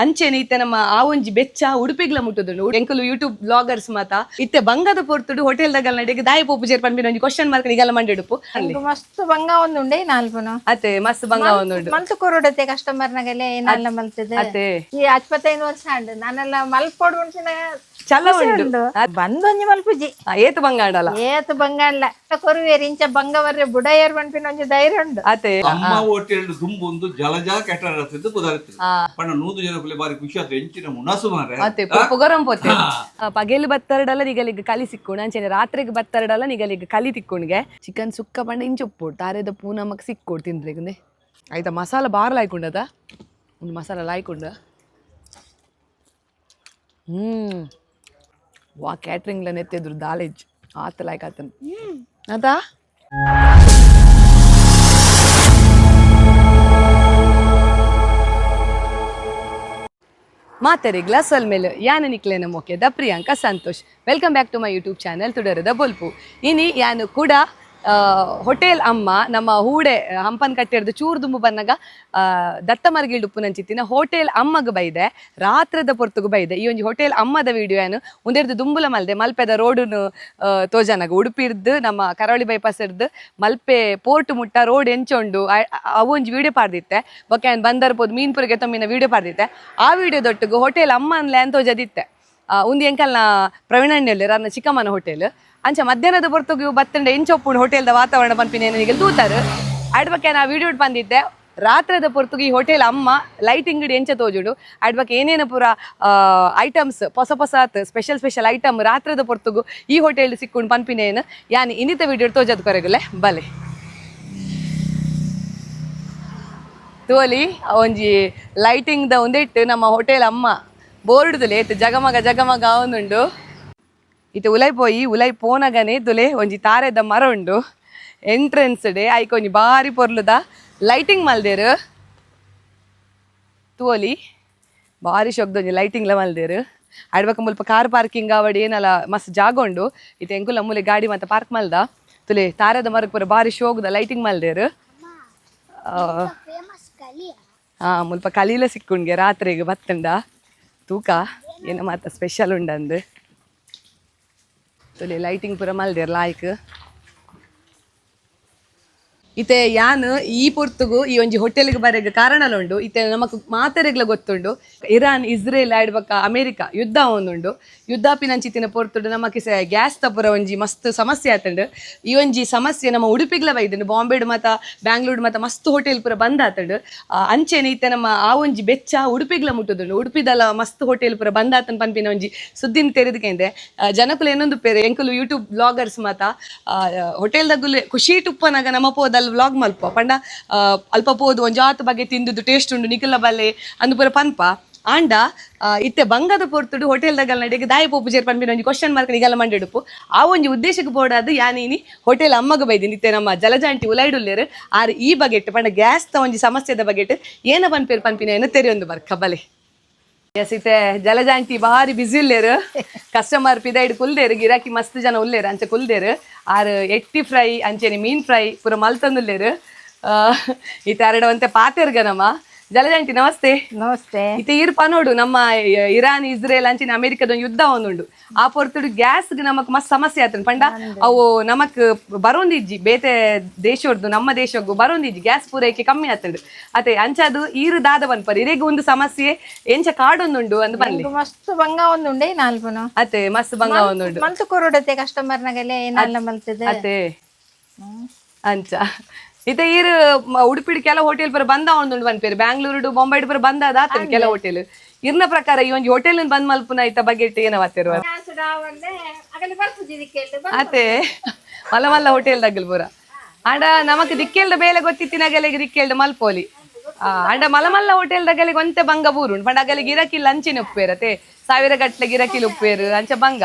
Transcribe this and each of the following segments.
ಅಂಚೆನೆ ಇತ್ತೆ ನಮ್ಮ ಆ ಒಂಜಿ ಬೆಚ್ಚ ಉಡುಪಿಗ್ಲ ಮುಟ್ಟುದುಂಡು. ಎಂಕುಲು ಯೂಟ್ಯೂಬ್ ಬ್ಲಾಗರ್ಸ್ ಮಾತ ಇತ್ತೆ ಬಂಗದ ಪೊರ್ತುಡು ಹೋಟೆಲ್ ದಗಲ್ ನಡೆಗೆ ದಾಯ ಪೋಪುಜೇರ್ ಪನ್ಪಿನ ಒಂಜಿ ಕ್ವಶನ್ ಮಾರ್ಕ್ ನಿಗಲ ಮಂಡೆಡುಪು. ಎಂಕ್ ಮಸ್ತ್ ಬಂಗ ಒಂದುಂಡೆ ನಾಲ್ಪುನು. ಅತ್ತೆ, ಮಸ್ತ್ ಬಂಗ ಒಂದುಂಡು. ಮಲ್ತು ಕೊರೊಡತೆ ಕಸ್ಟಮರ್ ನಗಲೆ ಏನಾಲ ಮಲ್ತದೆ. ಅತ್ತೆ. ಈ 25 ವರ್ಷ ಆಂಡ್ ನಾನೆಲ್ಲ ಮಲ್ಪೊಡು ಉಂಟಿನ. ಚಲ ಉಂಡು. ಬಂದೊಂಜಿ ಮಲ್ಪುಜಿ. ಏತ್ ಬಂಗ ಆಂಡಲ. ಏತ್ ಬಂಗಾಣ್ಲ ಕೊರುವೇರ್ ಇಂಚ ಬಂಗವರ್ರೆ ಬುಡಯರ್ ಪನ್ಪಿನ ಒಂಜಿ ಧೈರ್ಯ ಉಂಡು. ಅತ್ತೆ. ಅಮ್ಮ ಹೋಟೆಲ್ ದುಂಬು ಒಂದು ಜಲಜಾ ಕೆಟರ್ ಅತ್ತಿದ್ದು ಪುದಾರಿತ್ತು. ಪಂಡ 100 ಜನಕ್ಕುಲೆ ಬಾರಿ ಖುಷಿ ಆತು, ಎಂಚಿನ ಮುನಸು ಮಾರೆ. ಅತ್ತೆ, ಪೊಗರಂ ಪೋತೆ. ಪಗೆಲ್ ಬತ್ತರಡಲ ನಿಗಲಿಗ್ ಕಲಿ ಸಿಕ್ಕೋಣ, ಅಂಚೆನೆ ರಾತ್ರಿಗೆ ಬತ್ತರಡಲ ನಿಗಲಿಗ್ ಕಲಿ ತಿಕ್ಕೋಣಿಗೆ. ಚಿಕನ್ ಸುಕ್ಕ ಪಂಡ ಇಂಚ ಉಪ್ಪೋಡು, ತಾರೆದ ಪೂ ನಮಕ್ ಸಿಕ್ಕೋಡು ತಿಂದ್ರೆಗುಂದೆ. ಆಯ್ತಾ, ಮಸಾಲ ಬಾರ್ಲ ಹಾಕೊಂಡದ, ಒಂದು ಮಸಾಲ ಲಾಯ್ಕೊಂಡ. ಹ್ಮ್ ವಾ, ಕ್ಯಾಟ್ರಿಂಗ್ಲ ನೆತ್ತೆದ್ರು ದಾಲೇಜ್ ಆತ ಲಾಯ್ಕ್ ಆತನ ಅದಾ. ಮಾತರಿಗ್ಲ ಸೊಲ್ಮೆಲು, ಯಾನ ನಿಕ್ಲೆನ ಮೊಕೆದ Priyanka Santosh. Welcome back to my YouTube channel ತುಡರದ ಬೊಲ್ಪು. ಇನಿ ಯಾನು ಕೂಡ ಹೋಟೆಲ್ ಅಮ್ಮ, ನಮ್ಮ ಹೂಡೆ ಹಂಪನ್ ಕಟ್ಟೆಡ್ದು ಚೂರು ದುಂಬು ಬನ್ನಗ ದತ್ತ ಮರ್ಗಿಲ್ಡ್ ಉಪ್ಪುನಂಚಿತ್ತಿನ ಹೋಟೆಲ್ ಅಮ್ಮಗ್ ಬೈದೆ, ರಾತ್ರದ ಪೊರ್ತುಗು ಬೈದೆ. ಈ ಒಂಜಿ ಹೋಟೆಲ್ ಅಮ್ಮದ ವಿಡಿಯೋ ಯಾನು ಉಂದೆರ್ದು ದುಂಬುಲ ಮಲ್ದೆ. ಮಲ್ಪೆದ ರೋಡುನು ತೋಜನಗ ಉಡುಪಿರ್ದು ನಮ್ಮ ಕರಾವಳಿ ಬೈಪಾಸ್ ಇರ್ದು ಮಲ್ಪೆ ಪೋರ್ಟ್ ಮುಟ್ಟ ರೋಡ್ ಎಂಚೊಂಡು ಅವು ಒಂಜಿ ವಿಡಿಯೋ ಪಾಡ್ದಿತ್ತೆ. ಬೊಕ್ಕ ಯಾನ್ ಬಂದರ್ ಪೋದು ಮೀನ್ಪುರಿಗೆ ತೊಮ್ಮಿನ ವಿಡಿಯೋ ಪಾಡ್ದಿತ್ತೆ. ಆ ವಿಡಿಯೋ ದೊಟ್ಟುಗು ಹೋಟೆಲ್ ಅಮ್ಮನ್ ಲ್ಯಾನ್ ತೋಜದಿತ್ತೆ. ಉಂದು ಎಂಕಲ್ನ ಪ್ರವೀಣಣ್ಣಲ್ಲಿ ರನ್ನ ಚಿಕ್ಕಮ್ಮನ ಹೋಟೆಲ್. ಅಂಚ ಮಧ್ಯಾಹ್ನದ ಪೊರ್ತುಗು ಬತ್ತಂಡ ಎಂಚೊಪ್ಪುಂಡು ಹೋಟೆಲ್ದ ವಾತಾವರಣ ಪನ್ಪಿನ ನಿಗಲ್ ತೂತಾರು. ಅಡ್ಬಕ್ಕೆ ನಾ ವಿಡಿಯೋ ಬಂದಿದ್ದೆ. ರಾತ್ರದ ಪೊರ್ತುಗು ಈ ಹೋಟೆಲ್ ಅಮ್ಮ ಲೈಟಿಂಗ್ ಎಂಚ ತೋಜುಂಡು, ಅಡ್ಬಕ್ಕೆ ಏನೇನು ಪೂರ ಐಟಮ್ಸ್ ಹೊಸ ಹೊಸ special special item ರಾತ್ರದ ಪೊರ್ತುಗು ಈ ಹೋಟೆಲ್ ಸಿಕ್ಕೊಂಡು ಪನ್ಪಿನೇನು ಯಾನ್ ಇನ್ನಿತ ವಿಡಿಯೋ ತೋಜದ್ ಕೊರೆಗುಲೆ ಬಲೆ. ತೋಲಿ, ಒಂಜಿ ಲೈಟಿಂಗ್ ದ ಒಂದೆಟ್ಟು ನಮ್ಮ ಹೋಟೆಲ್ ಅಮ್ಮ ಬೋರ್ಡ್ದುಲೆ ಏತ್ ಜಗಮಗ ಜಗಮಗ ಅವನುಂಡು. ಇತ್ತೆ ಉಲೈ ಪೋಯಿ. ಉಲೈ ಪೋನಗನೆ ತುಲೆ ಒಂಜಿ ತಾರೆದ ಮರ ಉಂಡು ಎಂಟ್ರೆನ್ಸ್ ಡೇ. ಐಕ್ ಒಂಜಿ ಬಾರಿ ಪೊರ್ಲುದ ಲೈಟಿಂಗ್ ಮಲ್ದೇರು. ತೋಲಿ, ಬಾರಿ ಶೋಕ್ದ ಒಂಜಿ ಲೈಟಿಂಗ್ಲ ಮಲ್ದೇರು. ಆಡ್ಬಕ ಮುಲ್ಪ ಕಾರ್ ಪಾರ್ಕಿಂಗ್ ಆವಡ್ ಏನಲ್ಲ ಮಸ್ತ್ ಜಾಗ ಉಂಡು. ಇತ್ತೆ ಎಂಕುಲ ಮೂಲೆ ಗಾಡಿ ಮತ್ತೆ ಪಾರ್ಕ್ ಮಲ್ದ. ತುಲೆ, ತಾರೆದ ಮರಕ್ ಪೂರ ಬಾರಿ ಶೋಕ್ದ ಲೈಟಿಂಗ್ ಮಲ್ದೇರು. ಹಾ, ಮುಲ್ಪ ಕಲೀಲ ಸಿಕ್ಕುಂಡ್ಗೆ ರಾತ್ರಿಗೆ ಬತ್ತಂಡ. ತೂಕ ಏನ ಮಾತ ಸ್ಪೆಷಲ್ ಉಂಡಂದು. ತುಲೆ, ಲೈಟಿಂಗ್ ಪೂರ ಮಲ್ದೇರ್ ಲಾಯ್ಕ್. ಇತ್ತೆ ಯಾನ್ ಈ ಪೊರ್ತುಗು ಈ ಒಂಜಿ ಹೋಟೆಲ್ಗೆ ಬರೆಗ್ ಕಾರಣಲ ಉಂಡು. ಇತ್ತೆ ನಮಕ್ ಮಾತೆರೆಗ್ಲ ಗೊತ್ತುಂಡು, ಇರಾನ್ ಇಸ್ರೇಲ್ ಆಡ್ಬಕ ಅಮೆರಿಕ ಯುದ್ಧ ಒಂದುಂಡು. ಯುದ್ಧ ಪಿನಂಚಿತ್ತಿನ ಪೊರ್ತುಡು ನಮಕ್ ಗ್ಯಾಸ್ ತಪುರ ಒಂಜಿ ಮಸ್ತ್ ಸಮಸ್ಯೆ ಆತುಂಡು. ಈ ಒಂಜಿ ಸಮಸ್ಯೆ ನಮ್ಮ ಉಡುಪಿಗ್ಲ ಬೈದುಂಡು. ಬಾಂಬೆಡ್ ಮತ ಬ್ಯಾಂಗ್ಳೂರ್ ಮತ ಮಸ್ತ್ ಹೋಟೆಲ್ ಪೂರ ಬಂದ್ ಆತುಂಡು. ಅಂಚೆನೆ ಇತ್ತೆ ನಮ್ಮ ಆ ಒಂಜಿ ಬೆಚ್ಚ ಉಡುಪಿಗ್ಲ ಮುಟ್ಟುದುಂಡು. ಉಡುಪಿದಲ ಮಸ್ತ್ ಹೋಟೆಲ್ ಪೂರ ಬಂದ್ ಆತನ್ ಪನ್ಪಿನ ಒಂಜಿ ಸುದ್ದಿನ ತೆರೆದುಕೆಂದೆ. ಜನಕುಲು ಏನೊಂದು ಪೇರೆ, ಎಂಕುಲು ಯೂಟ್ಯೂಬ್ ಬ್ಲಾಗರ್ಸ್ ಮಾತ ಹೋಟೆಲ್ ದಗುಲು ಖುಷಿ ಟುಪ್ಪನಾಗ ನಮ್ಮ ಪೋದಲ್ ವ್ಲಾಗ್ ಮಲ್ಪ ಪಂಡ ಅಲ್ಪ ಪೋದು ಒಂಜಾತ್ ಬಗ್ಗೆ ತಿಂದುದು ಟೇಸ್ಟ್ ಉಂಡು ನಿಕಲ ಬಲ್ಲೆ ಅಂದು ಪೂರ ಪನ್ಪ. ಆಂಡ ಇತ್ತೆ ಬಂಗದ ಪೊರ್ತುಡು ಹೋಟೆಲ್ ದಗಲ್ ನಡೆಗೆ ದಾಯ ಪೋಪುಜೇರ್ ಪನ್ಪಿನ ಒಂಜಿ ಕ್ವಶನ್ ಮಾರ್ಕ್ ನಿಗಲ ಮಂಡೆಡುಪು. ಆ ಒಂಜಿ ಉದ್ದೇಶಕ್ಕೆ ಬೋಡಾದ್ ಯಾನೀನಿ ಹೋಟೆಲ್ ಅಮ್ಮಗ ಬೈದಿನಿ. ಇತ್ತೆ ನಮ್ಮ ಜಲಜಾಂಟಿ ಉಲೈಡುಲ್ಲೇರು. ಆರ್ ಈ ಬಗೆಟ್ ಪಂಡ ಗ್ಯಾಸ್ ತ ಒಂಜಿ ಸಮಸ್ಯೆದ ಬಗೆಟ್ ಏನ ಪನ್ಪೇರು ಪನ್ಪಿನ ಏನು ತೆರೆಯೊಂದು ಬರ್ಕ ಬಲೆ. ಎಸ್, ಇತ್ತೆ ಜಲಜಾಂಟಿ ಬಾರಿ ಬಿಸಿ ಉಲ್ಲೇರು. ಕಸ್ಟಮರ್ ಪಿದೈಡ್ ಕುಲ್ದೇರು, ಗಿರಾಕಿ ಮಸ್ತ್ ಜನ ಉಲ್ಲೇರು. ಅಂಚೆ ಕುಲ್ದೇರು. ಆರ್ ಎಟ್ಟಿ ಫ್ರೈ ಅಂಚೆನೆ ಮೀನ್ ಫ್ರೈ ಪೂರ ಮಲ್ತೊಂದುಲ್ಲೇರು. ಇತ್ತೆ ಅರಡ ಒಂತೆ ಪಾತೆರ್ಗ ನಮ್ಮ. ಜಲಜಾಂಟಿ, ನಮಸ್ತೆ. ನಮಸ್ತೆ. ಇತ್ತೆ ಈರ್ ಪನೋಡು, ನಮ್ಮ ಇರಾನ್ ಇಸ್ರೇಲ್ ಅಂಚಿನ ಅಮೆರಿಕದ ಒಂಜಿ ಯುದ್ಧ ಒಂದುಂಡು. ಆ ಪೊರ್ತುಡು ಗ್ಯಾಸ್ ನಮಕ್ ಮಸ್ತ್ ಸಮಸ್ಯೆ ಆತುಂಡು. ಪಂಡ ಅವು ನಮಕ್ ಬರೋಂದಿಜ್ಜಿ, ಬೇತೆ ದೇಶೊರ್ದು ನಮ್ಮ ದೇಶಕ್ಕೂ ಬರೋಂದಿಜ್ಜಿ. ಗ್ಯಾಸ್ ಪೂರೈಕೆ ಕಮ್ಮಿ ಆತುಂಡು ಅತೆ. ಅಂಚಾದು ಈರು ದಾದ ಪನ್ಪರ್, ಇರೆಗ್ ಒಂದು ಸಮಸ್ಯೆ ಎಂಚ ಕಾಡೊಂದುಂಡು ಅಂದ್ ಪನ್ಲೆ. ಎಂಕ್ ಮಸ್ತ್ ಬಂಗ ಒಂದುಂಡೆ ನಾಲ್ಪುನು. ಅತೆ, ಮಸ್ತ್ ಬಂಗ ಒಂದುಂಡು. ಮಲ್ತು ಕೊರೊಡತೆ ಕಸ್ಟಮರ್ ನಗಲೆ ಏನಾಲ ಮಲ್ತದೆ. ಅತೆ, ಅಂಚ ಇತ್ತೆ ಈರು ಉಡುಪಿಡ್ ಕೆಲ ಹೋಟೆಲ್ ಪೂರ ಬಂದ ಒಂದುಂಡು ಪನ್ಪೇರು. ಬ್ಯಾಂಗ್ಳೂರುಡು ಬೊಂಬೈಡ್ ಪೂರ ಬಂದ ಆತುಂಡು ಕೆಲ ಹೋಟೆಲ್. ಇರ್ನ ಪ್ರಕಾರ ಈ ಒಂಜಿ ಹೋಟೆಲ್ ಬಂದ್ ಮಲ್ಪುನ ಐತ ಬಗೆಟ್ ಏನ ವಾತಿರುವ? ಅತೆ, ಮಲ್ಲ ಮಲ್ಲ ಹೋಟೆಲ್ ದಗ್ಗಲ್ ಪೂರ. ಆಂಡ ನಮಕ್ ದಿಕ್ಕೆಲ್ದ ಬೇಲೆ ಗೊತ್ತಿತ್ತಿನ ಗಲೆಗೆ ದಿಕ್ಕೆಲ್ದ ಮಲ್ಪೋಲಿ. ಆಂಡ ಮಲ್ಲ ಮಲ್ಲ ಹೋಟೆಲ್ ದಗಲಿಗೆ ಒಂತೆ ಬಂಗ ಬೂರುಂಡು. ಪಂಡ ಅಗಲಿ ಗಿರಕಿಲ್ ಅಂಚಿನ ಉಪ್ಪೇರು ಅತೆ, ಸಾವಿರ ಗಟ್ಲೆ ಗಿರಕಿಲ್ ಉಪ್ಪೇರು, ಅಂಚ ಬಂಗ.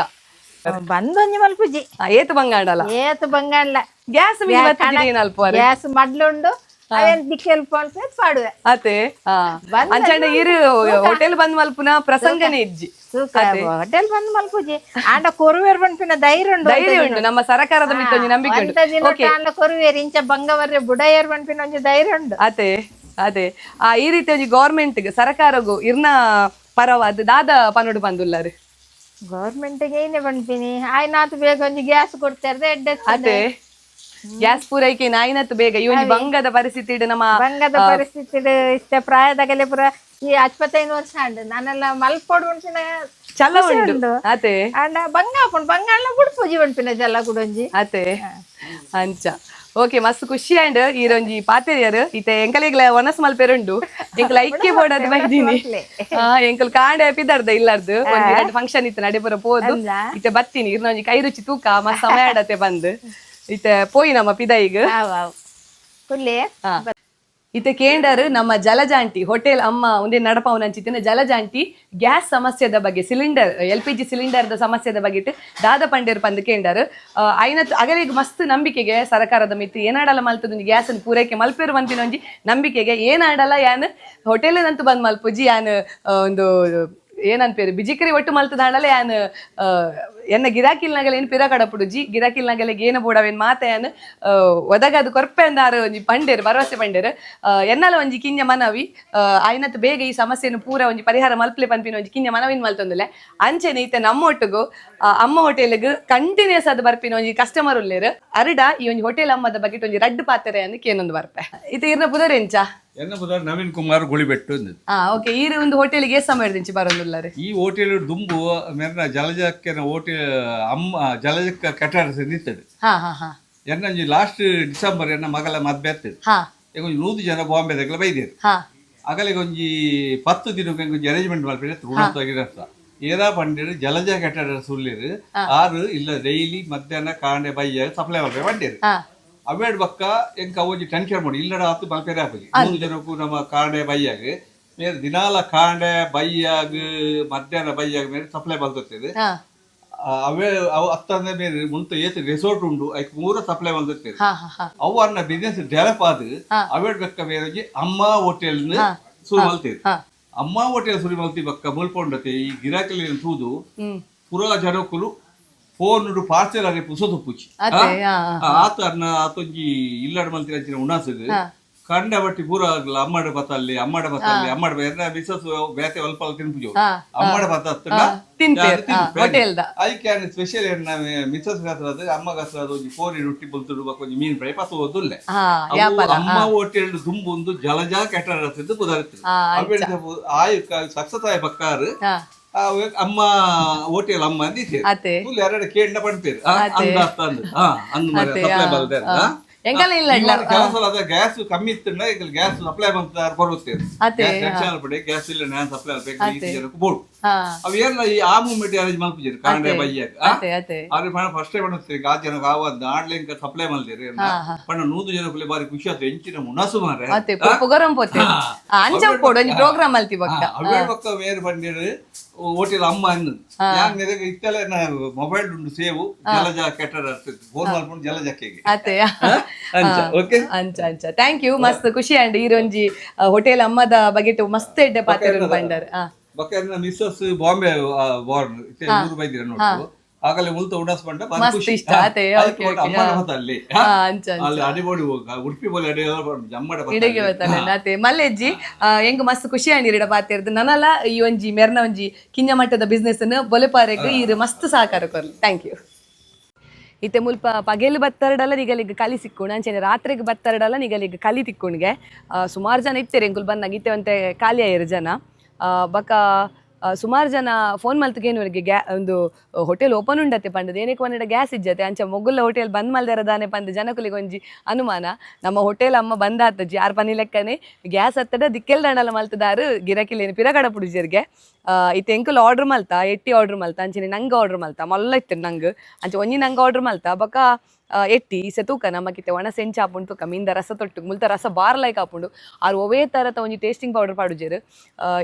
ಬಂದೊಂಜಿ ಮಲ್ಪುಜಿ. ಏತ್ ಬಂಗ ಆಂಡಲ. ಏತ್ ಬಂಗಾಣ್ಲ. ಗ್ಯಾಸ್ ಅಲ್ಪ. ಗ್ಯಾಸ್ ಮಡ್ಲುಂಡು, ಅವೇನ್ ದಿಕ್ಕೆಲ್ ಪಾಡುವೆ. ಅತೆ, ಅಂಚಂಡ ಇರು ಹೋಟೆಲ್ ಬಂದ್ ಮಲ್ಪುನ ಪ್ರಸಂಗನೇ ಇಜ್ಜಿ. ಹೋಟೆಲ್ ಬಂದ್ ಮಲ್ಪುಜಿ, ಆಂಡ ಕೊರುವೇರ್ ಪನ್ಪಿನ ಧೈರ್ಯ ಉಂಡು. ಧೈರ್ಯ ಉಂಡು, ನಮ್ಮ ಸರಕಾರದ ಮಿತ್ತ್ ಒಂಜಿ ನಂಬಿಕೆ ಉಂಡು. ಅಂತ ದಿನ ಆಂಡ ಕೊರುವೇರ್ ಇಂಚ ಬಂಗವರ್ರೆ ಬುಡಯರ್ ಪನ್ಪಿನ ಒಂಜಿ ಧೈರ್ಯ ಉಂಡು. ಅತೆ. ಅದೇ ಆ ಈ ರೀತಿ ಒಂಜಿ ಗೌರ್ಮೆಂಟ್ ಸರ್ಕಾರಗು ಇರ್ನ ಪರವಾದ ದಾದ ಪನೋಡು ಬಂದುಲ್ಲಾರು. ಗೌರ್ಮೆಂಟ್ ಏನೇ ಪನ್ಪಿನಿ, ಆಯ್ನಾತ್ ಬೇಗ ಒಂಜಿ ಗ್ಯಾಸ್ ಕೊಡ್ತಾರೆ ಎಡ್ಡೆ. ಅದೇ, ಗ್ಯಾಸ್ ಪೂರೈಕೆ ನಾಯಿನತ್ ಬೇಗ ಈ ಒಂಜಿ ಬಂಗದ ಪರಿಸ್ಥಿತಿ ಇಡು ನಮ್ಮ. ಬಂಗದ ಪರಿಸ್ಥಿತಿ ಇಷ್ಟ ಪ್ರಾಯದಾಗಲೇ ಪೂರ ಈ 55 ವರ್ಷ ಆಂಡ್, ನಾನೆಲ್ಲ ಮಲ್ಪೊಡು ಉಂಟಿನ. ಛಲ ಉಂಡು ಅದೇ. ಅಂಡ ಬಂಗ ಆಪುಂಡು, ಬಂಗ ಅಲ್ಲ ಬುಡ್ಪುಜಿ ಪನ್ಪಿನ ಜಲ ಕುಡೊಂಜಿ. ಅತೆ ಅಂಚ, ಓಕೆ, ಮಸ್ತ್ ಖುಷಿ ಆಂಡ್ ಈರೊಂಜಿ ಪಾತೆರಿಯರ್. ಇತ್ತೆ ಎಂಕಲೆಗ್ಲ ಒನಸ್ ಮಲ್ಪೆರುಂಡು, ಎಂಕಲ ಐಕ್ಯ ಬೋಡದ್ ಬೈದಿನಿ. ಎಂಕಲ್ ಕಾಂಡೆ ಪಿದರ್ದ ಇಲ್ಲರ್ದು ಒಂಜಿ ಎರಡು ಫಂಕ್ಷನ್ ಇತ್ತು, ನಡೆಪುರ ಪೋದು ಇತ್ತೆ ಬತ್ತೀನಿ. ಇರ್ನ ಒಂಜಿ ಕೈ ರುಚಿ ತೂಕ ಮಸ್ತ್ ಸಮಯ ಆಡತೆ ಬಂದು ಇತ್ತೆ ಪೋಯಿ ನಮ್ಮ ಪಿದೈಗ್. ಆವ್ ಆವ್ ಕುಲ್ಲೆ. ಹಾ. ಇತ್ತೆ ಕೇಂಡರ್ ನಮ್ಮ ಜಲಜಾಂಟಿ ಹೋಟೆಲ್ ಅಮ್ಮ ಒಂದೇ ನಡಪಾವನಂಚಿತ್ತಿನ ಜಲಜಾಂಟಿ ಗ್ಯಾಸ್ ಸಮಸ್ಯೆದ ಬಗ್ಗೆ, ಸಿಲಿಂಡರ್, ಎಲ್ಪಿಜಿ ಸಿಲಿಂಡರ್ದ ಸಮಸ್ಯೆದ ಬಗ್ಗೆ ಇಟ್ಟು ದಾದ ಪಂಡೇರ್ ಪಂದ್ ಕೇಂಡರ್. ಐನ ಅಗಲಿಗೆ ಮಸ್ತ್ ನಂಬಿಕೆಗೆ ಸರ್ಕಾರದ ಮಿತ್ತು ಏನಾಡಲ ಮಲ್ತದ ಗ್ಯಾಸ್ ಪೂರೈಕೆ ಮಲ್ಪೇರು ಪನ್ಪಿನ ಒಂಜಿ ನಂಬಿಕೆಗೆ. ಏನಾಡಲ ಯಾನ್ ಹೋಟೆಲ್ ನಂತು ಬಂದ್ ಮಲ್ಪುಜಿ, ಯಾನ್ ಒಂದು ಏನನ್ಪೇರು ಬಿಜಿಕರಿ ಒಟ್ಟು ಮಲ್ತದಾಂಡಲ ಯಾನ್ ಎನ್ನ ಗಿರಾಕಿಲ್ನಾಗಲ ಏನು ಪಿರ ಕಡಪುಡುಜಿ, ಗಿರಾಕಿಲ್ನಾಗಲ ಏನ ಬೋಡವೇನ್ ಮಾತ ಯಾನ್ ಒದಗದು ಕೊರ್ಪೆ ಅಂದಾರು ಒಂಜಿ ಪಂಡೇರು ಭರವಸೆ ಪಂಡೇರು. ಎನ್ನಲ ಒಂಜಿ ಕಿಂಜ ಮನವಿ, ಆಯ್ನತ್ ಬೇಗ ಈ ಸಮಸ್ಯೆಯನ್ನು ಪೂರ ಒಂಜಿ ಪರಿಹಾರ ಮಲ್ಪಲೆ ಪನ್ಪಿನ ಒಂಜಿ ಕಿಂಜ ಮನವಿನ ಮಲ್ತೊಂದುಲೆ. ಅಂಚೆನೆ ಇತ್ತೆ ನಮ್ಮ ಒಟ್ಟುಗು ಅಮ್ಮ ಹೋಟೆಲ್ಗ್ ಕಂಟಿನ್ಯೂಸ್ ಅದು ಬರ್ಪಿನ ಒಂಜಿ ಕಸ್ಟಮರ್ ಉಲ್ಲೇರು. ಅರಡ ಈ ಒಂಜಿ ಹೋಟೆಲ್ ಅಮ್ಮದ ಬಗ್ಗೆ ಒಂಜಿ ರಡ್ಡ್ ಪಾತೆರೆ ಅಂದ್ ಕೇನೊಂದು ಬರ್ಪೆ. ಇತ್ತೆ ಇರ್ನ ಪುದರ್ ಎಂಚ? ಎನ್ನ ಬುದಾರ್ ನವೀನ್ ಕುಮಾರ್ ಗುಳಿಬೆಟ್ಟು ಅಂದ್. ಹಾ, ಓಕೆ. ಈರು ಒಂದು ಹೋಟೆಲ್ಗೆ ಏಸ್ ಸಮಯ ದಿಂಚಿ ಬರೋದುಲ್ಲಾರೆ? ಈ ಹೋಟೆಲ್ ದುಂಬು ಮೆರ್ನ ಜಲಜಕ್ಕನ ಹೋಟೆಲ್ ಅಮ್ಮ ಜಲಜಕ್ಕ ಕೆಟಾರ ನಿಂತದೆ. ಹಾ ಹಾ ಹಾ ಎನ್ನಂಜಿ ಲಾಸ್ಟ್ ಡಿಸೆಂಬರ್ ಎನ್ನ ಮಗಳ ಮದ್ವೆ ಆಗ್ತದೆ. ಈಗ ಒಂಜಿ 100 ಜನ ಬಾಂಬೆ ದಗಲ ಬೈದೇರು. ಅಗಲಿಗೆ ಒಂಜಿ 10 ದಿನಕ್ಕೆ ಒಂಜಿ ಅರೇಂಜ್ಮೆಂಟ್ ಮಲ್ಪೆರೆ ಋಣತ್ವಾಗಿರತ್ತ ಏರಾ ಪಂಡೇರು ಜಲಜ ಕೆಟಾರ ಸುಳ್ಳಿರು ಆರು ಇಲ್ಲ ಡೈಲಿ ಮಧ್ಯಾಹ್ನ ಕಾಂಡೆ ಬಯ್ಯ ಸಪ್ಲೈ ಮಲ್ಪೆ ಪಂಡೇರು. ಅವೇಡ್ ಬಕ್ಕ ಎಂಕ ಒಂಜಿ ಟೆನ್ಷನ್ ಮಾಡಿ ಇಲ್ಲಡ ಆತು ಮಲ್ಪೆರೆ ಆಪುಜಿ. 100 ಜನಕ್ಕೂ ನಮ್ಮ ಕಾಂಡೆ ಬಯ್ಯಾಗ ಮೇರೆ ದಿನಾಲ ಕಾಂಡೆ ಬಯ್ಯಾಗ ಮಧ್ಯಾಹ್ನ ಬಯ್ಯಾಗ ಮೇರೆ ಸಪ್ಲೈ ಮಲ್ತೊತ್ತೇವೆ. ಅವೇ ಅವು ಅತ್ತಂದ್ರೆ ಬೇರೆ ಮುಂತ ಏತ್ ರೆಸಾರ್ಟ್ ಉಂಡು, ಐಕ್ ಮೂರ ಸಪ್ಲೈ ಮಲ್ತೊತ್ತೇವೆ. ಹಾ ಹಾ ಹಾ ಅವು ಅನ್ನ ಬಿಸ್ನೆಸ್ ಡೆವಲಪ್ ಆದ್ ಅವೇಡ್ ಬೆಕ್ಕ ಬೇರೆ ಒಂಜಿ ಅಮ್ಮ ಹೋಟೆಲ್ ಶುರು ಮಲ್ತೇವೆ. ಅಮ್ಮ ಹೋಟೆಲ್ ಶುರು ಮಲ್ತಿ ಬಕ್ಕ ಮುಲ್ಪೊಂಡತೆ ಈ ಗಿರಾಕಿಲಿ ತೂದು ಪೂರಾ ಜನಕ್ಕುಲು ಫೋನ್ ಪಾರ್ಸೆಲ್ ಆಗಿ ಪುಸ ತುಪ್ಪುಚಿ. ಅದೇ ಹಾ ಹಾ. ಆತ ಅನ್ನ ಆತೊಂಜಿ ಇಲ್ಲಡ್ ಮಲ್ತಿನ ಅಂಚಿನ ಉಣಸುಗ್ ಕಂಡ ಬಟ್ಟಿ ಪೂರ ಆಗ್ಲ ಅಮ್ಮಡ ಬತ್ತಲ್ಲಿ ಅಮ್ಮಡ ಬತ್ತಲ್ಲಿ ಅಮ್ಮಡ ಎನ್ನ ಮಿಸಸ್ ಬೇತೆ ಅಲ್ಪ ತಿನ್ಪುಜು. ಅಮ್ಮಡ ಬತ್ತ ಅತ್ತಂಡ. ತಿನ್ಪೇರ್, ಹೋಟೆಲ್ದ. ಐಕೆ ಸ್ಪೆಷಲ್ ಎನ್ನ ಮಿಸಸ್ ಗಾತ್ರ ಅಮ್ಮ ಗಾತ್ರ ಒಂಜಿ ಕೋರಿ ರೊಟ್ಟಿ ಬೊಲ್ತುಡು ಬೊಕ್ಕ ಒಂಜಿ ಮೀನ್ ಫ್ರೈ ಪತ್ತು ಓದುಲ್ಲೆ. ಹಾ ವ್ಯಾಪಾರ. ಅಮ್ಮ ಹೋಟೆಲ್ ದುಂಬು ಜಲಜಾ ಕೆಟರ್ ಬುದಾರಿತ್ತು. ಆಯ್ ಸಕ್ಸಸ್ ಆಯ್ ಬಕ್ಕಾರು. ಅಮ್ಮ ಹೋಟೆಲ್ ಅಮ್ಮ ಅಂದಿತ್ತೇರು. ಅತೆ. ಎರಡು ಕೇಂದ್ರ ಪಂಪೇರು ಅಂದ ಅತ್ತ ಅಂದ್ ಅಂದ್ ಸಪ್ಲೈ ಬಲ್ದೆ. ಎಂಕಲ ಇಲ್ಲ ಇಲ್ಲ. ಕೆಲಸ ಅದ ಗ್ಯಾಸ್ ಕಮ್ಮಿ ಇತ್ತು, ಈಗ ಗ್ಯಾಸ್ ಸಪ್ಲೈ ಬಂತ ಕೊಡುತ್ತೇವೆ. ಗ್ಯಾಸ್ ಟೆನ್ಷನ್ ಅಲ್ಪಡೆ, ಗ್ಯಾಸ್ ಇಲ್ಲ, ನಾನು ಸಪ್ಲೈ ಅಲ್ಪೆ ಈ ಜನಕ್ಕೆ ಬೋಡು. ಅವು ಏನ ಈ ಆ ಮೂಮೆಂಟ್ ಅರೇಂಜ್ ಮಲ್ಪುಜೇರು ಕಾಂಡೆ ಬಯ್ಯಾಗ. ಅತೆ ಅತೆ. ಆದ್ರೆ ಪಣ ಫಸ್ಟ್ ಟೈಮ್ ಅನಿಸ್ತದೆ ಆ ಜನಕ್ಕೆ ಆವದ್ದು ಆನ್ಲೈನ್ ಸಪ್ಲೈ ಮಲ್ದೇರು. ಪಣ 100 ಜನಕ್ಕೂ ಬಾರಿ ಖುಷಿ ಆಯ್ತು ಎಂಚಿನ ಮುನಸು ಮಾರೆ. ಅತೆ, ಪುಗರಂ ಪೋತೆ ಅಂಚ ಪೋಡು ಒಂಜಿ ಪ್ರೋಗ್ರಾಮ್ ಮಲ್ತಿ ಬಕ್ಕ. ಅವೇ ಪಕ್ಕ ಬೇರೆ ಬಂದಿರು ಹೋಟೆಲ್ ಅಮ್ಮ ಅನ್ನು ಯಾನ್ ಮೆರೆಗ್ ಇತ್ತೆಲ್ಲ ಮೊಬೈಲ್ ಉಂಡು ಸೇವು ಜಲಜ ಕೆಟರ್ ಫೋನ್ ಮಾಡ್ಕೊಂಡು ಜಲಜಕ್ಕೆಗೆ. ಅತೆ. ಅಂಚ, ಓಕೆ. ಅಂಚ ಅಂಚ, thank you, ಮಸ್ತ್ ಖುಷಿ ಅಂಡ್ ಈರೊಂಜಿ ಹೋಟೆಲ್ ಅಮ್ಮದ ಬಗೆಟ್ ಮಸ್ತ್ ಎಡ್ಡೆ ಪಾತೆರ ಬಂಡರ್. ಬೊಕ್ಕ ಎನ್ನ ಮಿಸ್ಸಸ್ ಬಾಂಬೆ ಬಾರ್ನ್ ಇತ್ತೆ ಊರು ಬೈದಿರ ನೋಡು, ಆಗಲೇ ಉಲ್ತ ಉಡಾಸ್ ಬಂಡ ಬಾರಿ ಮಸ್ತ್ ಖುಷಿ. ಇಷ್ಟ ಆತೆ, ಓಕೆ, ಓಕೆ. ಅಮ್ಮನ ಬತ್ತ ಅಲ್ಲಿ. ಅಂಚ ಅಂಚ. ಅಲ್ಲಿ ಅಡಿಬೋಡಿ ಹೋಗ ಉಡುಪಿ ಬೋಲಿ ಅಡಿ ಅಮ್ಮಡ ಬತ್ತ. ಇಡಗೆ ಬತ್ತಲ್ಲ ಅತೆ ಮಲ್ಲೆಜ್ಜಿ. ಎಂಗ್ ಮಸ್ತ್ ಖುಷಿ ಆಂಡ್ ಇಡ ಪಾತೆರ್ದು. ನನಲ ಈ ಒಂಜಿ ಮೆರ್ನ ಒಂಜಿ ಕಿಂಜ ಮಟ್ಟದ ಬಿಸ್ನೆಸ್ ಬೊಲೆಪಾರೆಗ್ ಈರ್ ಮಸ್ತ್ ಸಹಕಾರ ಕೊರ್ಲಿ. Thank you. ಇತ್ತೆ ಮುಲ್ಪ ಪಗೆಲ್ ಬತ್ತರಡಲ ನಿಗಲಿಗ್ ಕಲಿ ಸಿಕ್ಕುಂಡು, ಅಂಚೆನೆ ರಾತ್ರಿಗೆ ಬತ್ತರಡಲ ನಿಗಲಿಗ್ ಕಲಿ ತಿಕ್ಕುಂಡ್ಗೆ. ಸುಮಾರು ಜನ ಇತ್ತೆರ್ ಎಂಕುಲು ಬಂದಾಗ, ಇತ್ತೆ ಒಂತೆ ಖಾಲಿ ಆಯೆರ್ ಜನ. ಬಕ ಸುಮಾರು ಜನ ಫೋನ್ ಮಲ್ತ್ಗೇನವರಿಗೆ ಗ್ಯಾ ಒಂದು ಹೋಟೆಲ್ ಓಪನ್ ಉಂಡತೆ ಪಂಡದು ಏನಕ್ಕೆ ಪಂಡ ಗ್ಯಾಸ್ ಇಜ್ಜತೆ, ಅಂಚ ಮೊಗುಲ್ಲ ಹೋಟೆಲ್ ಬಂದ್ ಮಲ್ದೆರದಾನೆ ಪಂದ್ ಜನಕುಲಿಗೆ ಒಂಜಿ ಅನುಮಾನ. ನಮ್ಮ ಹೋಟೆಲ್ ಅಮ್ಮ ಬಂದ್ ಆತಜಿ, ಆರ್ ಪನಿ ಲೆಕ್ಕನೆ ಗ್ಯಾಸ್ ಅತ್ತಡ ದಿಕ್ಕೆಲ್ ದಂಡಲ ಮಲ್ತದಾರು ಗಿರಾಕಿಲೇನು ಪಿರಗಡ ಪುಡಿಜರ್ಗೆ. ಇತ್ತೆ ಎಂಕುಲು ಆರ್ಡರ್ ಮಲ್ತ, ಎಟ್ಟಿ ಆರ್ಡರ್ ಮಲ್ತ, ಅಂಚೆನೆ ನಂಗೆ ಆರ್ಡರ್ ಮಲ್ತ, ಮಲ್ಲ ಇತ್ತು ನಂಗೆ, ಅಂಚೆ ಒಂಜಿ ನಂಗೆ ಆರ್ಡರ್ ಮಲ್ತ ಬೊಕ ಎಟ್ಟಿ ಇಸೆ ತೂಕ ನಮಕಿತ್ತೆ ಒಣ ಸೆಂಚ ಆಪುಂಡು ತೂಕ. ಮೀನ್ದ ರಸ ತೊಟ್ಟು ಮುಲ್ತ ರಸ ಬಾರ್ ಲೈಕ್ ಆಪುಂಡು. ಆರ್ ಒವೇ ತರತ ಒಂಜಿ ಟೇಸ್ಟಿಂಗ್ ಪೌಡರ್ ಪಾಡುಜೆರ್.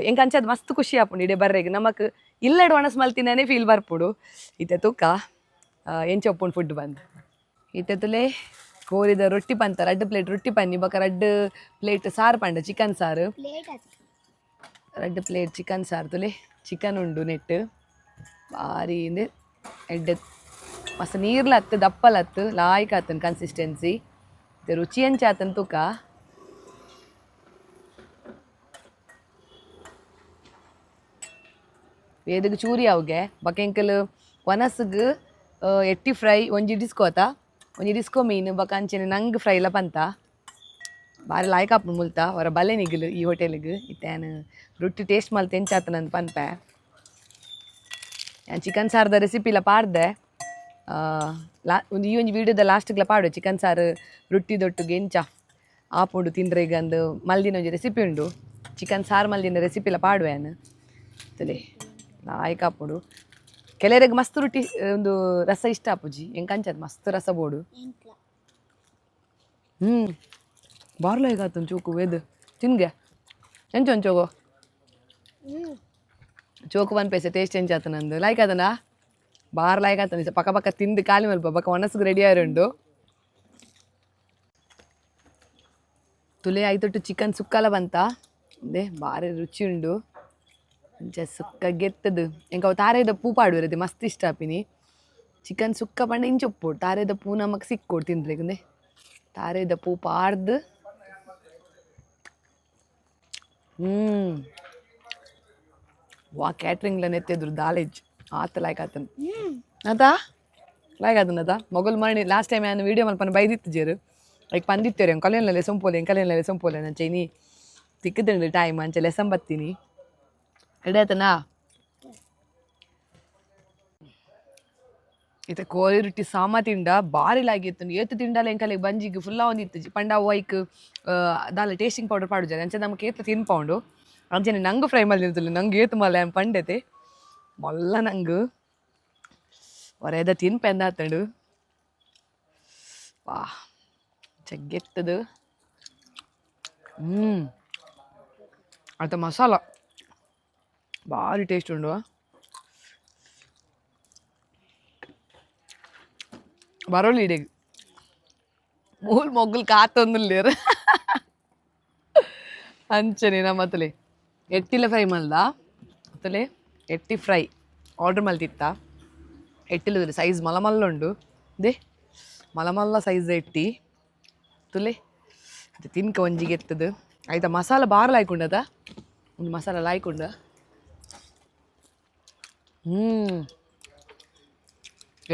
ಎಂಕ್ ಅಂಚೆ ಅದು ಮಸ್ತ್ ಖುಷಿ ಆಪುಂಡು. ಇಡೆ ಬರ್ರೆಗ್ ನಮಕ್ ಇಲ್ಲಡ್ ಒಣಸ್ ಮಲ್ತಿನೇ ಫೀಲ್ ಬರ್ಪುಡು. ಇತ್ತೆ ತೂಕ ಎಂಚ ಒಪ್ಪುಂಡು ಫುಡ್ ಬಂದ್. ಇತ್ತೆ ತುಲೆ ಕೋರಿದ ರೊಟ್ಟಿ ಪಂತ, ರಡ್ಡ್ ಪ್ಲೇಟ್ ರೊಟ್ಟಿ ಪನ್ನಿ ಬೊಕ ರಡ್ಡ್ ಪ್ಲೇಟ್ ಸಾರು ಪಂಡ, ಚಿಕನ್ ಸಾರು, ರಡ್ಡ್ ಪ್ಲೇಟ್ ಚಿಕನ್ ಸಾರು. ತುಲೆ ಚಿಕನ್ ಉಂಡು ನೆಟ್ ಬಾರಿ ಇಂದೆ ಎಡ್ಡೆ ಮಸ್ತ್ ನೀರ್ಲ ಅತ್ತು ದಪ್ಪಲ ಅತ್ತು ಲಾಯ್ಕ್ ಆತನ್ ಕನ್ಸಿಸ್ಟೆನ್ಸಿ. ರುಚಿ ಎಂಚ ಆತನ್ ತೂಕ. ವೇದಗ್ ಚೂರಿ ಅವುಗೆ ಬೊಕ ಎಂಕಲ್ ವನಸ್ಗ್ ಎಟ್ಟಿ ಫ್ರೈ ಒಂಜಿ ಡಿಸ್ಕೋ ಅತ ಒಂಜಿ ಡಿಸ್ಕೋ ಮೀನು ಬೊಕ ಅಂಚೆನೆ ನಂಗ್ ಫ್ರೈ ಲ ಪಂತ ಬಾರಿ ಲಾಯ್ಕ್ ಆಪುಂಡು ಮುಲ್ತ ಹೊರ ಬಲೆ ನಿಗಲು ಈ ಹೋಟೆಲ್ಗ್ ಇತ್ತೆ ಯಾನ್ ರೊಟ್ಟಿ ಟೇಸ್ಟ್ ಮಲ್ತ್ ಎಂಚಾತನಂದ್ ಪನ್ಪೆ. ಯಾನ್ ಚಿಕನ್ ಸಾರ್ದ ರೆಸಿಪಿಲ ಪಾಡ್ದೆ. ಲಾ ಒಂದು ಈ ಒಂಜಿ ವೀಡಿಯೋದ ಲಾಸ್ಟ್ಗ್ಲ ಪಾಡು ಚಿಕನ್ ಸಾರು ರೊಟ್ಟಿ ದೊಟ್ಟುಗೆ ಎಂಚ ಆಪುಂಡು ತಿಂಡ್ರೆಗ್ ಅಂದ್ ಮಲ್ದಿನ ಒಂಜಿ ರೆಸಿಪಿ ಉಂಡು. ಚಿಕನ್ ಸಾರು ಮಲ್ದಿನ ರೆಸಿಪಿಲ ಪಾಡುವೆ ಯಾನ್. ತಲೆ ಲಾಯ್ಕ್ ಆಪುಂಡು. ಕೆಲವರಿಗೆ ಮಸ್ತ್ ರೊಟ್ಟಿ ಒಂದು ರಸ ಇಷ್ಟ ಆಪುಜಿ, ಎಂಕ್ ಅಂಚದ ಮಸ್ತ್ ರಸ ಬೋಡು. ಬಾರ್ಲ ಆತುಂಡು ಚೂಕು ವೇದು ತಿನ್ಗೆ ಎಂಚ ಒಂಚೋಗೋ ಚೋಕು ಒನ್ ಪೈಸೆ ಟೇಸ್ಟ್ ಎಂಚ ಆತನಂದು ಲೈಕ್ ಆತನಾ ಬಾರ್ ಲಾಯ್ಕ್ ಆತನ ಪಕ್ಕ ಪಕ್ಕ ತಿಂದು ಖಾಲಿ ಮಲ್ಪ ಬೊಕ ಒಣಸ್ಗ್ ರೆಡಿ ಆರುಂಡು. ತುಲೆ ಐತೊಟ್ಟು ಚಿಕನ್ ಸುಕ್ಕಲ ಬಂತ ಅಂದೆ ಬಾರಿ ರುಚಿ ಉಂಡು. ಅಂಚ ಸುಕ್ಕ ಗೆತ್ತದು ಎಂಕ್ ಅವು ತಾರೆದ ಪೂ ಪಾಡುವೆರ್ ಮಸ್ತ್ ಇಷ್ಟ ಆಪಿನಿ. ಚಿಕನ್ ಸುಕ್ಕ ಪಂಡ ಇಂಚ ಉಪ್ಪೊಡು ತಾರೆದ ಪೂ ನಮಕ್ ಸಿಕ್ಕೊಡು ತಿಂದ್ರೆಗ್ ಉಂದೆ ತಾರೆದ ಪೂ ಪಾಡ್ದು ವಾ ಕ್ಯಾಟ್ರಿಂಗ್ಲ ನೆತ್ತೆದ್ರು ದಾಲೇಜ್ ಆತ ಲಾಯ್ಕ್ ಆತನ ಅತಾ ಲಾಯ್ಕ್ ಆತನ ಮೊಗಲ್ ಮರಣಿ ಲಾಸ್ಟ್ ಟೈಮ್ ಯಾನ್ ವೀಡಿಯೋ ಮಲ್ಪನ ಬೈದಿತ್ತು ಜೇರು ಲೈಕ್ ಪಂದಿತ್ತೇರು ಎಂಕಲೆನ್ಲಲೆ ಸೊಂಪೋಲೆ ಎಂಕಲೆನ್ಲಲೆ ಸೊಂಪೋಲೆ ಅಂಚ ಇನಿ ತಿಕ್ಕುದುಂಡು ಟೈಮ್ ಅಂಚ ಲೆಸಂ ಬತ್ತೀನಿ ರೆಡಿ ಆತನಾ. ಇತ್ತೆ ಕೋಳಿ ರೊಟ್ಟಿ ಸಾಮ ತಿಂಡ ಬಾರಿ ಲಾಗಿತ್ತು ಏತು ತಿಂಡಲ ಎಂಕಲೆಗ್ ಬಂಜಿಗ್ ಫುಲ್ ಆವೊಂದಿತ್ತು ಪಂಡ ಅವು ಐಕ್ ದಾಲ ಟೇಸ್ಟಿಂಗ್ ಪೌಡರ್ ಪಾಡುಜಾರೆ ಅಂಚ ನಮಕ್ ಏತ್ ತಿನ್ಪೌಂಡು. ಅಂಚನೆ ನಂಗು ಫ್ರೈ ಮಲ್ದಿರ್ತಲ್ಲ ನಂಗೆ ಏತು ಮಲ್ಲ ಯಾನ್ ಪಂಡೆತೆ ಮಲ್ಲ ನಂಗು ಹೊರ ತಿನ್ಪೆ ಅಂದಾತಂಡು. ವಾ ಚಗ್ಗೆತ್ತದು. ಅತ್ತ ಮಸಾಲ ಭಾರಿ ಟೇಸ್ಟ್ ಉಂಡು. ಬರೋಲಿ ಇಡೆಗ್ ಮೂಲ್ ಮೊಗ್ಗುಲ್ ಕಾತೊಂದುಲ್ಲೇರ್ ಅಂಚನೆ ನಮ್ಮತ್ತಲೆ ಎಟ್ಟಿಲ ಫ್ರೈ ಮಲ್ದ ಅತ್ತಲೆ ಎಟ್ಟಿ ಫ್ರೈ ಆರ್ಡರ್ ಮಲ್ತಿತ್ತ. ಎಟ್ಟಿಲ ಸೈಜ್ ಮಲ್ಲ ಮಲ್ಲ ಉಂಡು they ಮಲ್ಲ ಮಲ್ಲ ಸೈಜ್ ಎಟ್ಟಿ ತುಲೆ ಅದು ತಿನ್ಕ ಒಂಜಿಗೆ ಎತ್ತದು. ಆಯ್ತಾ ಮಸಾಲ ಬಾರ ಲಾಯ್ಕೊಂಡದ ಒಂದು ಮಸಾಲ ಲಾಯ್ಕೊಂಡ.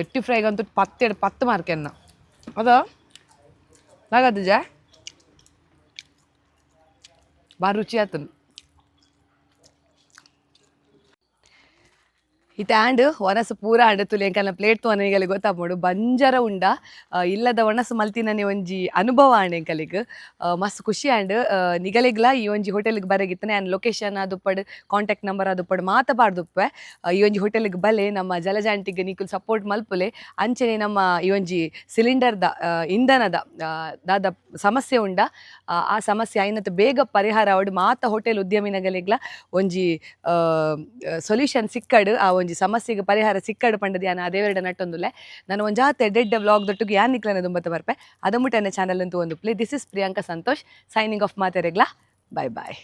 ಎಟ್ಟಿ ಫ್ರೈಗಂತೂ ಪತ್ತೆಡು 10 ಮಾರ್ಕ್ ಎನ್ನ ಅದ ಲಾಗತ್ತಜ ಬಾರಿ ರುಚಿ ಆತನು. ಇತ್ತೆ ಆಂಡ್ ಒನಸು ಪೂರ ಆಂಡ್ ತುಲೆ ಎಂಕಲ್ನ ಪ್ಲೇಟ್ ತೋನ ಎಂಕಲೆ ಗೊತ್ತಾಪುಂಡು ಬಂಜರ ಉಂಡ ಇಲ್ಲದ ಒಣಸು ಮಲ್ತಿನನೆ ಒಂಜಿ ಅನುಭವ ಆಂಡ್ ಎಂಕಲೆಗ್ ಮಸ್ತ್ ಖುಷಿ ಆಂಡ್. ನಿಗಲೆಗ್ಲ ಈ ಒಂಜಿ ಹೋಟೆಲ್ಗ್ ಬರಗಿತ್ತನೆ ಆ್ಯಂಡ್ ಲೊಕೇಶನ್ ಆದುಪ್ಪಡ್ ಕಾಂಟ್ಯಾಕ್ಟ್ ನಂಬರ್ ಆದುಪ್ಪಡ್ ಮಾತ ಪಾಡ್ದುಪ್ಪೆ. ಈ ಒಂಜಿ ಹೋಟೆಲ್ಗ್ ಬಲೆ ನಮ್ಮ ಜಲಜಾಂಟಿಗ್ ನಿಕುಲು ಸಪೋರ್ಟ್ ಮಲ್ಪುಲೆ. ಅಂಚನೆ ನಮ್ಮ ಈ ಒಂಜಿ ಸಿಲಿಂಡರ್ದ ಇಂಧನದ ದಾದ ಸಮಸ್ಯೆ ಉಂಡ ಆ ಸಮಸ್ಯೆ ಆಯಿನತ್ ಬೇಗ ಪರಿಹಾರ ಆವಡ್ ಮಾತ ಹೋಟೆಲ್ ಉದ್ಯಮಿನಗಲೆಗ್ಲ ಒಂಜಿ ಸೊಲ್ಯೂಷನ್ ಸಿಕ್ಕಡ್ ಆ ಒಂಜಿ ಸಮಸ್ಯೆಗೆ ಪರಿಹಾರ ಸಿಕ್ಕಡು ಪಂಡದು ಯಾನ್ ಆ ದೇವರೆಡ ನಟ್ಟೊಂದುಲ್ಲೆ. ನಾನು ಒಂಜಾತೆ ಡೆಡ್ ವ್ಲಾಗ್ ದೊಟ್ಟುಗು ಯಾನ್ ನಿಕ್ಲನ ದುಂಬತ್ತ ಬರ್ಪೆ. ಅದಮುಟ್ಟ ಎನ್ನ ಚಾನಲ್ ಅಂತೂ ಒಂದು play. This is Priyanka Santosh signing off ಮಾತೆರೆಗ್ಲಾ. Bye bye.